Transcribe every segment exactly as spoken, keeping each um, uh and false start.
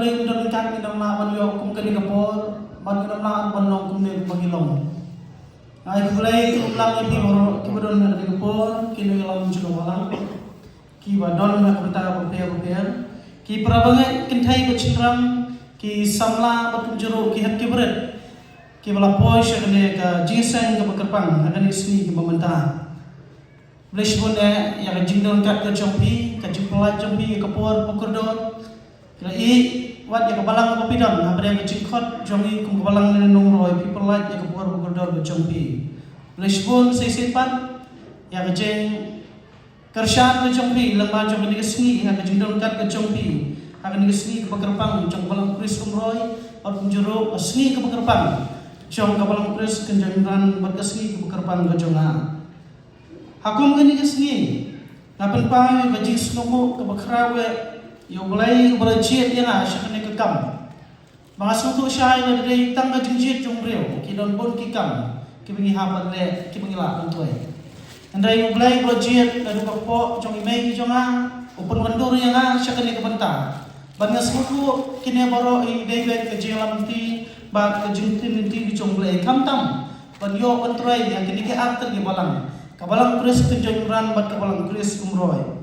Khublei ym don ryngkat ngin ym lah ban ïoh kum kane ka por, bad ngin ym lah ban long kumne kumba ngi long. Ai khublei kyrpang ïa phi baroh kiba don ha kane ka por, ki nongïalam jong ka balang, kiba don ha ka bynta bapher bapher, ki para bangeit kynthei bad shynrang, ki samla bad kumjuh ruh ki hep ki barit, kiba la poi sha kane ka jingïaseng kaba kyrpang ha kane ka sngi kaba mynta. Khublei shibun eh ïa ka jingdon ryngkat ka jong phi, ka jingpyllait jong phi ïa ka por ba kordor. Ki la ïeit wat ïa ka balang kaba phi don, hapdeng ka jingkhot jong ngi kum ka balang lane nongroi, phi pyllait ïa ka por ba kordor ka jong phi. Khublei shibun, sa shisien pat ïa ka jingkyrshan ka jong phi lyngba jong kane ka sngi, ha ka jingdon ryngkat ka jong phi ha kane ka sngi kaba kyrpang jong ka Balang Khrist Umroi, bad kumjuh ruh ka sngi kaba kyrpang jong ka Balang Khrist Kynjoh Imran, bad ka sngi kaba kyrpang ka jong nga. Ha kum kane ka sngi, nga pynpaw ïa ka jingsngewnguh kaba khraw eh ïa U Blei uba la jied ïa nga sha kane ka kam. Ba nga sngewthuh shai lada dei tang ka jingjied jong u briew, ki don bun ki kam kiba ngi hap ban leh, kiba ngi lah ban trei. Hynrei U Blei uba la jied naduh ka kpoh jong i mei jong nga, u pynwandur ïa nga sha kane ka bynta. Bad nga sngewthuh kine baroh i dei beit ka jingïalam lynti bad ka jingtim lynti ka jong U Blei, khamtam ban ïoh ban trei ïa kine ki artylli ki balang, ka Balang Khrist Kynjoh Imran bad ka Balang Khrist Umroi.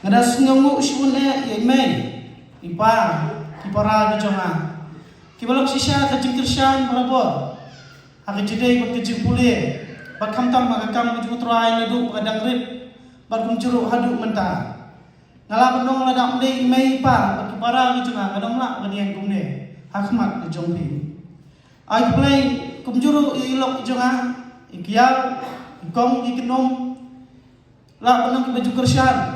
Nga da sngewnguh shibun eh ïa i mei, i pa, ki para ki jong nga, kiba long shisha ka jingkyrshan barabor ha ka jingdei bad ka jingpule, bad khamtam ha ka kam ka jong U Trai naduh ba nga dang rit, bad kumjuh ruh haduh mynta. Nga lah ban ong lada ym dei i mei i pa bad ki para ki jong nga, ngan ym lah ban ïeng kumne ha khmat ka jong phi. Ai khublei kumjuh ruh ïa i lok i jong nga, i kiaw, i kong, i kynum, lah ban ong kiba ju kyrshan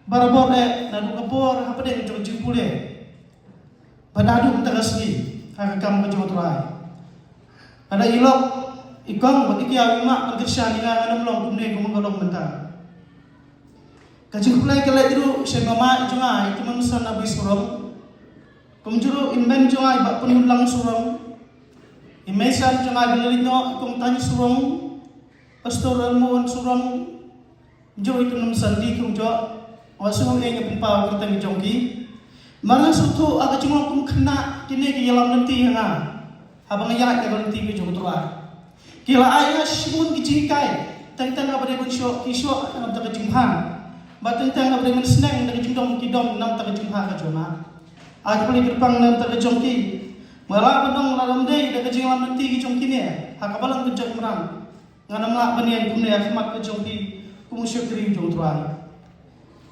barabor eh naduh ka por hapdeng jong ka jingpule bad haduh mynta ka sngi ha ka kam ka jong U Trai. Lada i lok, i kong bad i kiaw i mah ban kyrshan ïa nga, ngan ym long kumne kumba nga long mynta. Ka jingkhublei ka leit ruh sha i mama jong nga, i Kynmamsan Abi Surong, kumjuh ruh i men jong nga, i Bah Pynhunlang Surong, i meisan jong nga, i Bah Laliñoh, i Kong Taiñ Surong, Pastor Lalmohon Surong, jong i Kynmamsan Di Khrungjoh, wa sngewbha ïa nga pynpaw kyrteng jong ki. Namar nga sngewthuh ha ka jinglong kum khynnah kine ki ïalam lynti ïa nga haba nga ïaid ïa ka lynti ka jong U Trai. Ki la ai ïa nga shibun ki jinghikai, teng teng haba dei ban shoh ki shoh na ka bynta ka jingbha, bad teng teng haba dei ban sneng da ka jingdom ki dom na ka bynta ka jingbha ka jong nga. Ai khublei kyrpang na ka bynta ka jong ki. Nga lah ban ong lada ym dei da ka jingïalam lynti ka jong kine ha ka Balang Kynjoh Imran, ngan ym lah ban ïeng kumne ha khmat ka jong phi kum u shakri jong U Trai.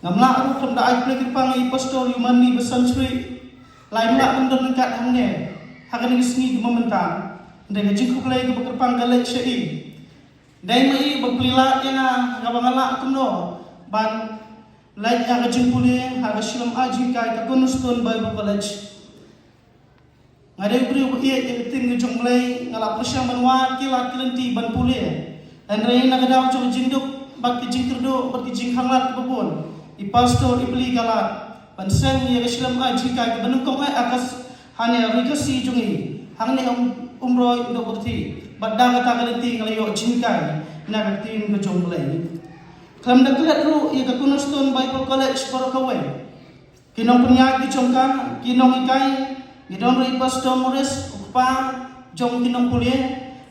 Ngam lah ruh khlem da ai khublei kyrpang ïa i Pastor Yumani Basan Shuh, la im lah ban don ryngkat hangne ha kane ka sngi kaba mynta. Hynrei ka jingkhublei kaba kyrpang ka leit sha i. Dei ma i ba plie lad ïa nga haba nga lah kumno ban leit ha ka jingpule ha ka shlem ai jinghikai ka Cornerstone Bible College. Nga dei u briew ba ïeit ïa ka ktien ka jong U Blei, nga la pyrshang ban wad ki lad ki lynti ban pule. Hynrei na ka daw jong ka jingduk bad ka jingkyrduh bad ka jingkhang lad kaba bun, i Pastor i plie ka lad ban seng ïa ka shlem ai jinghikai kaba nyngkong eh ha ka s-, hangne ha ri Khasi jong ngi, hangne ha Um-, Umroi Mawbydda, bad da kata ka lynti nga la ïoh jinghikai na ka ktien ka jong U Blei. Khlem da klet ruh ïa ka Cornerstone Bible College baroh kawei, ki nongpynïaid ki jong ka, ki nonghikai, ngi don ruh i Pastor Morris, u kpa jong ki nongpule,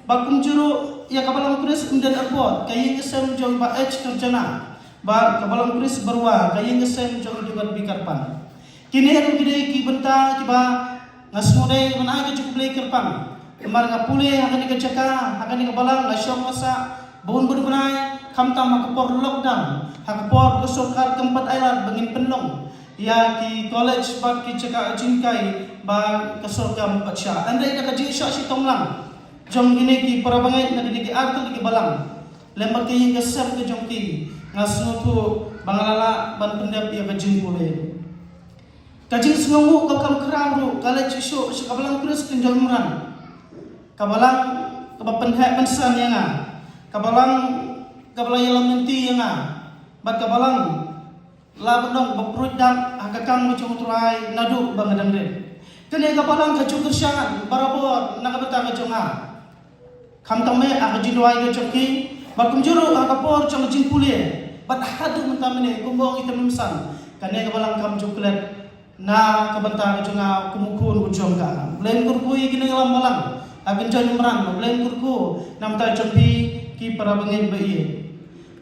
bad kumjuh ruh ïa ka Balang Khrist Umden Airport, ka ïing ka sem jong i Bah H Kharjana, bad ka Balang Khrist Barwa, ka ïing ka sem jong i Dr. B Kharpan. Kine ruh ki dei ki bynta kiba nga sngewdei ban ai ka jingkhublei kyrpang. Namar nga pule ha kane ka jaka, ha kane ka balang, nga shong nga sah bun bun bnai, khamtam ha ka por lockdown, ha ka por ba ka sorkar kam pat ai lad ba ngin pynlong ïa ki college bad ki jaka jinghikai ba ka sorkar kam pat shah. Hynrei da ka jingshah shitom lang jong kine ki para bangeit na kine ki artylli ki balang lem bad ka ïing ka sem ka jong ki, nga sngewthuh ba nga la lah ban pyndep ïa ka jingpule. Ka jingsngewnguh ka kam khraw ruh ka leit shisha sha ka Balang Khrist Kynjoh Imran, ka balang kaba pynheh pynsan ïa nga, ka balang kaba la ïalam lynti ïa nga, bad ka balang la ban ong ba pruid dak ha ka kam ka jong U Trai naduh ba nga dang rit. Kane ka balang ka ju kyrshan barabor na ka bynta ka jong nga. Khamtam eh ha ka jingduwai ka jong ki, bad kumjuh ruh ha ka por jong ka jingpule, bad haduh mynta mynne kumba ong i Kynmamsan, kane ka balang kam ju klet Na ka bynta ka jong nga kum u khun u jong ka. Blei un kyrkhu ïa kine ki lam balang. Ha ka jong Imran, Blei un kyrkhu na ka bynta jong phi ki para bangeit ba ïeit.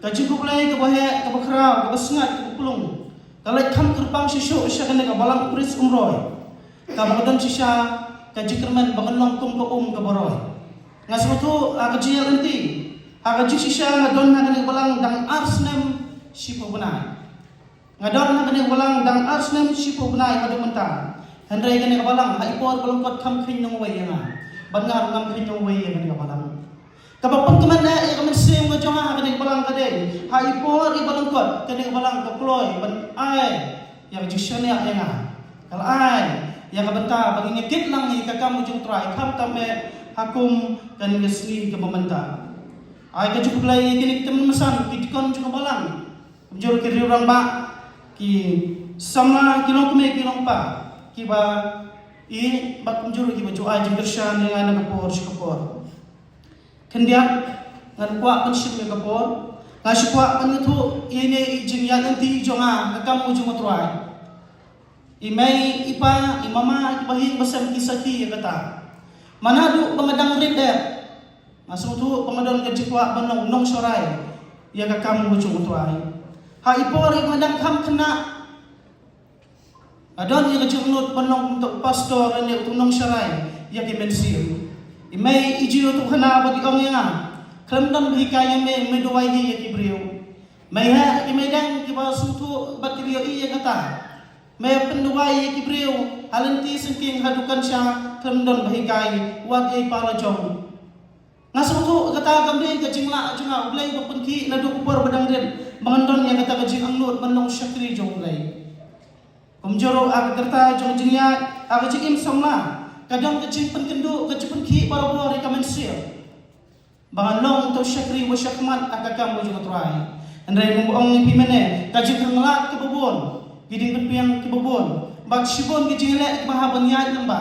Ka jingkhublei kaba heh, kaba khraw, kaba sngat, kaba plung, ka leit kham kyrpang shisha sha kane ka balang Chris Umroi, kaba ka don shisha ka jingkyrmen ba kan long kum ka um kaba roi. Nga sngewthuh ha ka jingïaid lynti, ha ka jingshisha nga don ha kane ka balang dang ar snem shiphew bnai. Nga don ha kane ka balang dang ar snem shiphew bnai haduh mynta. Hynrei kane ka balang ha i por ba lyngkot kam kheiñ nongwei ïa nga, bad nga ruh ngam kheiñ nongwei ïa kane ka balang. Kaba pynkmen eh ïa ka mynsiem ka jong nga ha kane ka balang ka dei, ha i por i ba lyngkot kane ka balang ka kloi ban ai ïa ka jingshaniah ïa nga. Ka la ai ïa ka bynta ba ngin ïakit lang ïa ka kam u jong u Trai, khamtam eh ha kum kane ka sngi kaba mynta. Ai ka jingkhublei ïa kine ki tymmen basan, ki dikon jong ka balang, kumjuh ki riew rangbah, ki samla, ki longkmie, ki longpa, kiba ïeit bad kumjuh kiba ju ai jingkyrshan ïa nga na ka por sha ka por. Khyndiat, ngan kwah ban shim ïa ka por, nga shu kwah ban ïathuh ïa ine i jingïaid lynti jong nga ha ka kam u jong u Trai. I mei, i pa, i mama, kiba ïing ba sem ki sakhi ïa kata. Mynta haduh ba nga dang rit eh, nga sngewthuh ba nga don ka jingkwah ban long nongsharai ïa ka kam u jong u Trai. Ha i por i ba nga dang kham khynnah, nga don ïa ka jingangnud ban long uto u pastor ne uto u nongsharai ïa ki mynsiem. I mei i ju ïathuh hana bad i ong ïa nga, khlem don ba hikai ïa me, me duwai hi ïa ki briew. Mei heh, ki mei dang kiba sngewthuh bad kiba ïohi ïa kata. Me pynduwai ïa ki briew ha lynti syngkien haduh kan sha, khlem don ba hikai, wat ïa i pa la jong. Nga sngewthuh kata kam dei ka jinglah jong nga, U Blei ba pynkhih naduh ka por ba dang rit ba ngan don ïa kata ka jingangnud ban long shakri jong U Blei. Kumjuh ruh ha ka rta jong ka jingïaid, ha ka jingim samla, ka don ka jingpynkynduh, ka jingpynkhih barabor ïa ka mynsiem ba ngan long uto u shakri uba shakhmat ha ka kam u jong u Trai. Hynrei kumba ong ïa phi mynne, ka jingkhanglad kaba bun, ki jingpynbiang kiba bun, bad shibun ki jingleh kiba hap ban ïaid lyngba.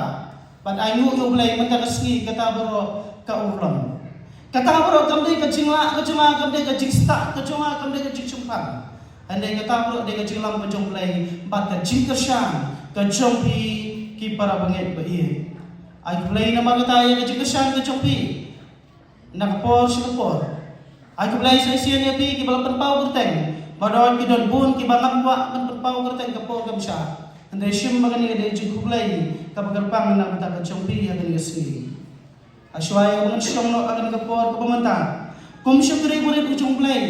Bad ainguh ïa U Blei mynta ka sngi kata baroh ka urlong. Kata baroh kam dei ka jinglah ka jong nga, kam dei ka jingstad ka jong nga, kam dei ka jingshemphang. Hynrei kata baroh dei ka jinglam ka jong U Blei bad ka jingkyrshan ka jong phi ki para bangeit ba ïeit. Ai U Blei namar kata ïa ka jingkyrshan ka jong phi. Na ka por sha ka por. Ai khublei sa shisien ïa phi kiba la pynpaw kyrteng. Ba don ki don bun kiba ngam kwah ban pynpaw kyrteng ka por kam shah. Hynrei shim ba kane ka dei jingkhublei kaba kyrpang na ka bynta ka jong phi ha kane ka sngi. Hashwa ïa ba ngan shong noh ha kane ka por kaba mynta kum shakri barit u jong U Blei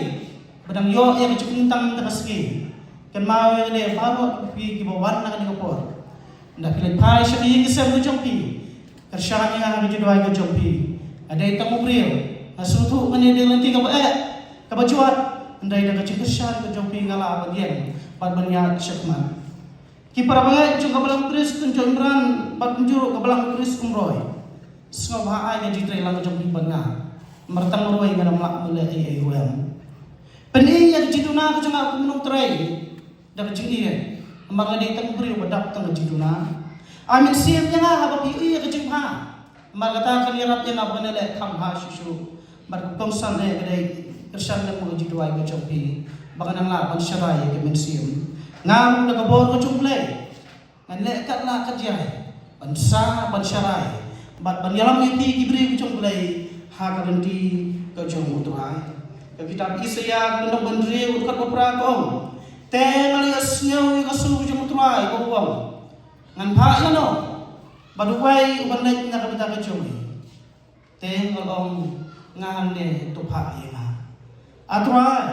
ba dang ïoh ïa ka jingkyntang mynta ka sngi. Kynmaw ïa lade baroh phi kiba wan na kane ka por. Ynda phi leit phai sha ka ïing ka sem ka jong phi, kyrshan ïa nga ha ka jingduwai ka jong phi. Nga dei tang u briew, nga sngewthuh kane dei lynti kaba eh, kaba jwat. Hynrei da ka jingkyrshan ka jong phi nga lah ban ïeng bad ban ïaid shakhmat. Ki para bangeit jong ka Balang Khrist Kynjoh Imran bad kumjuh ka Balang Khrist Umroi, sngewbha ai ka jingtrei lang ka jong phi bad nga. Namar tang marwei ngam lah ban leh ei ei ruh em. Pyni ïa ka jingduna ka jong nga kum u nongtrei da ka jingïeit. Namar nga dei tang u briew ba dap tang ka jingduna. Ai mynsiem ïa nga haba phi ïohi ïa ka jingbha. Namar kata kan ïarap ïa nga ba ngan leh kham bha shuh shuh. Bad ka kongsan eh ka dei, kyrshan lem ka jingduwai ka jong phi ba ngan nang lah ban sharai ïa ka mynsiem. Nga ruh da ka bor ka jong U Blei ngan leh katba lah katba jai ban sah, ban sharai bad ban ïalam ïa phi ki briew ki jong U Blei ha ka lynti ka jong U Trai. Ka kitab Isaïah ka lynnong ba hynriew, ka dkhot ba phra ka ong: Te nga la ïohsngew ïa ka sur ka jong U Trai ba u ong, ngan phah ïano bad uwei uban leit na ka bynta ka jong ngi? Te nga la ong, nga hangne, to phah ïa nga. A Trai,